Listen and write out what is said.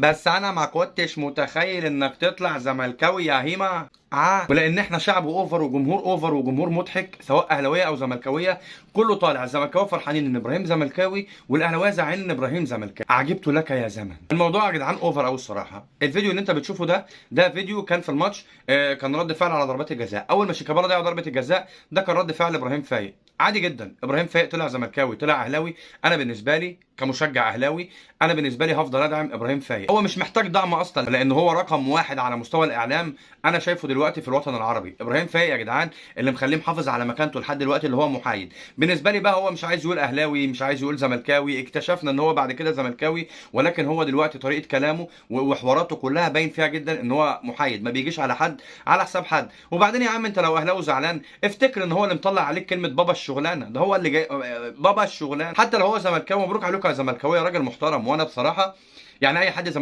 بس انا ما كنتش متخيل انك تطلع زملكاوي يا هيما. ولان احنا شعب over وجمهور over وجمهور مضحك، سواء اهلاويه او زملكاويه، كله طالع. الزملكاويه فرحانين ان ابراهيم زملكاوي، والاهلاويه زعلانين ان ابراهيم زملكاوي. عجبت لك يا زمن. الموضوع يا جدعان over قوي الصراحة. الفيديو اللي انت بتشوفه ده فيديو كان في الماتش، كان رد فعل على ضربات الجزاء. اول ما شيكابالا ضيع ضربه الجزاء، ده كان رد فعل ابراهيم فايق، عادي جدا. ابراهيم فايق طلع زملكاوي طلع اهلاوي، انا بالنسبة لي كمشجع اهلاوي، انا بالنسبة لي هفضل ادعم ابراهيم فايق. هو مش محتاج دعم اصلا، لان هو رقم واحد على مستوى الاعلام انا شايفه دلوقتي في الوطن العربي. ابراهيم فايق يا جدعان اللي مخليه محافظ على مكانته لحد دلوقتي، اللي هو محايد. بالنسبة لي بقى هو مش عايز يقول اهلاوي، مش عايز يقول زملكاوي، اكتشفنا ان هو بعد كده زملكاوي، ولكن هو دلوقتي طريقه كلامه وحواراته كلها باين فيها جدا ان هو محايد، ما بيجيش على حد على حساب حد. وبعدين يا عم انت لو اهلاوي زعلان، افتكر ان هو اللي مطلع عليك كلمة بابا الشغلانة، ده هو اللي جاي بابا الشغلانة. حتى لو هو زملكاوي، مبروك عليكم يا زملكاويه، راجل محترم. وانا بصراحة يعني اي حد زملكاوي